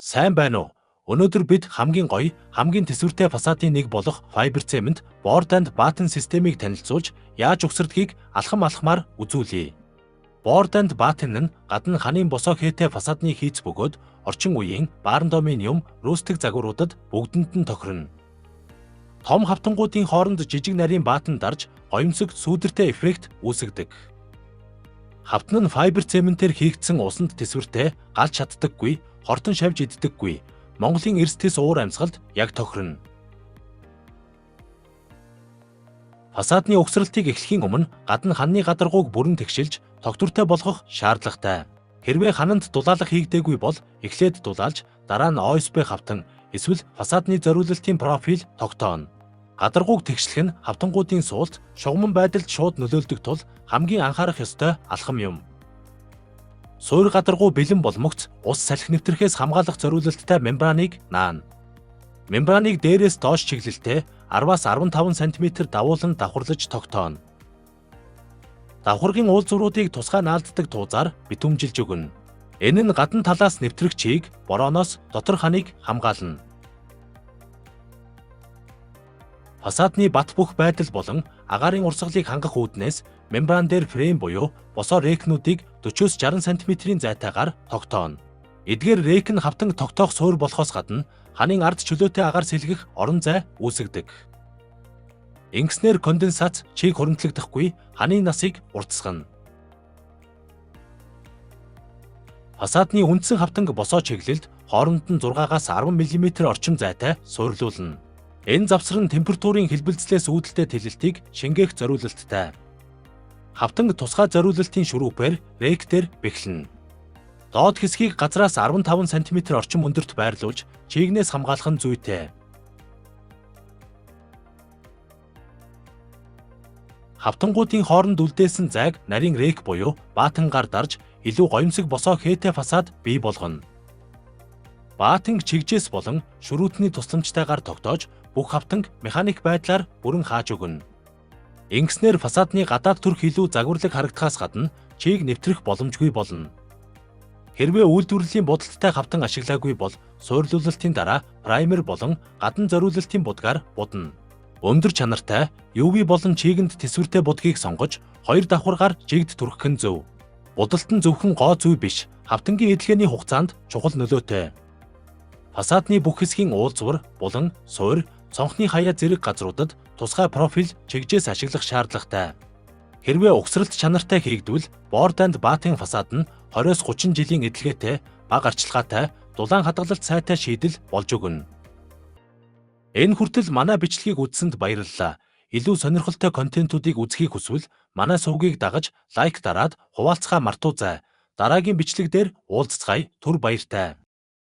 Сайн байна уу? Өнөөдөр бид хамгийн гоё, хамгийн тэсвэртэй фасадын нэг болох fiber cement board and batten системийг танилцуулж, яаж угсардгийг алхам алхмаар үзүүлье. Board and batten нь гадна ханын босоо хээтэй фасадны хийц бөгөөд орчин үеийн барндоминиум, rustic загваруудад бүгдэнд нь тохирно. Том хавтангуудын хооронд жижиг нарийн баатан дарж гоёмсог сүүдэртэй эффект үүсгэдэг. Хавтан нь fiber цементээр хийгдсэн усанд тэсвэртэй, галж шатдаггүй, хортон шавж иддэггүй. Монголын эрс тэс уур амьсгалд яг тохирно. Фасадны угсралтыг эхлэхийн өмнө гадна ханны гадаргууг бүрэн тэгшилж, тогтвортой болгох шаардлагатай. Хэрвээ хананд дулаалах хийгдээгүй бол эхлээд дулаалж, дараа нь ОСБ хавтан эсвэл фасадны зориулалтын профиль тогтооно. Гадаргууг тэгшлэх нь хавтангуудын суулт, шугаман байдалд шууд нөлөөлдөг тул хамгийн анхаарах ёстой алхам юм. Суур гадаргуу бэлэн болмогц ус салхи нэвтрэхээс хамгаалах зориулалттай мембраныг наана. Мембраныг дээрээс доош чиглэлтэй 10-аас 15 см давуулан давхарлаж тогтооно. Давхаргын уулзвруудыг тусгай наалддаг туузаар битүүмжилж өгнө. Энэ нь гадна талаас нэвтрэх чийг, борооноос дотор ханыг хамгаална. Фасадны бат бөх байдал болон агаарын урсгалыг хангах үүднээс мембран дээр фрейм буюу босоо рейкнүүдийг 40-60 см-ийн зайтайгаар тогтооно. Эдгээр рейк нь хавтан тогтоох суурь болохоос гадна ханын ард чөлөөтэй агаар сэлгэх орон зай үүсгэдэг. Ингэснээр конденсац чийг хуримтлагдахгүй ханын насыг уртасгана. Фасадны үндсэн хавтанг босоо чиглэлд хооронд нь 6-аас 10 мм орчим зайтай суурлуулна. Энэ завсар нь температурын хэлбэлзлээс үүдэлтэй тэлэлтийг шингээх зориулалттай. Хавтанг тусгай зориулалтын шүрүүпээр рейк дээр бэхлэнэ. Доод хэсгийг газраас 15 см орчим өндөрт байрлуулж, чийгнээс хамгаалах нь зүйтэй. Хавтангуудын хооронд үлдээсэн зайг нарийн рейк буюу баатангаар дарж, илүү гоёмсог босоо хээтэй фасад бий болгоно. Баатанг чигжээс болон шүрүүтний тусламжтайгаар тогтоож, бүх хавтанг механик байдлаар бүрэн хааж өгнө. Ингэснээр фасадны гадаад төрх илүү загварлаг харагдахаас гадна чийг нэвтрэх боломжгүй болно. Хэрвээ үйлдвэрлэлийн будалттай хавтан ашиглаагүй бол суурлуулалтын дараа праймер болон гадна зориулалтын будгаар будна. Өндөр чанартай UV болон чигэнд тэсвэртэй будгийг сонгож, хоёр давхаргаар жигд түрхэх нь зөв. Будалт нь зөвхөн гоо зүй биш, хавтангийн эдлэгээний хугацаанд чухал нөлөөтэй. Фасадны бүх хэсгийн уулзвар, булан, суур, цонхны хаяа зэрэг газруудад тусгай профиль чигжээс ашиглах шаардлагатай. Хэрвээ угсралт чанартай хийгдвэл board and batten фасад нь 20-30 жилийн эдлэгээтэй, бага арчилгаатай, дулаан хадгалалт сайтай шийдэл болж өгнө. Энэ хүртэл манай бичлэгийг үзсэнд баярлалаа. Илүү сонирхолтой контентуудыг үзэхийг хүсвэл манай сувгийг дагаж, лайк дараад хуваалцахаа мартуузай. Дараагийн бичлэг дээр уулзацгаая. Түр баяртай.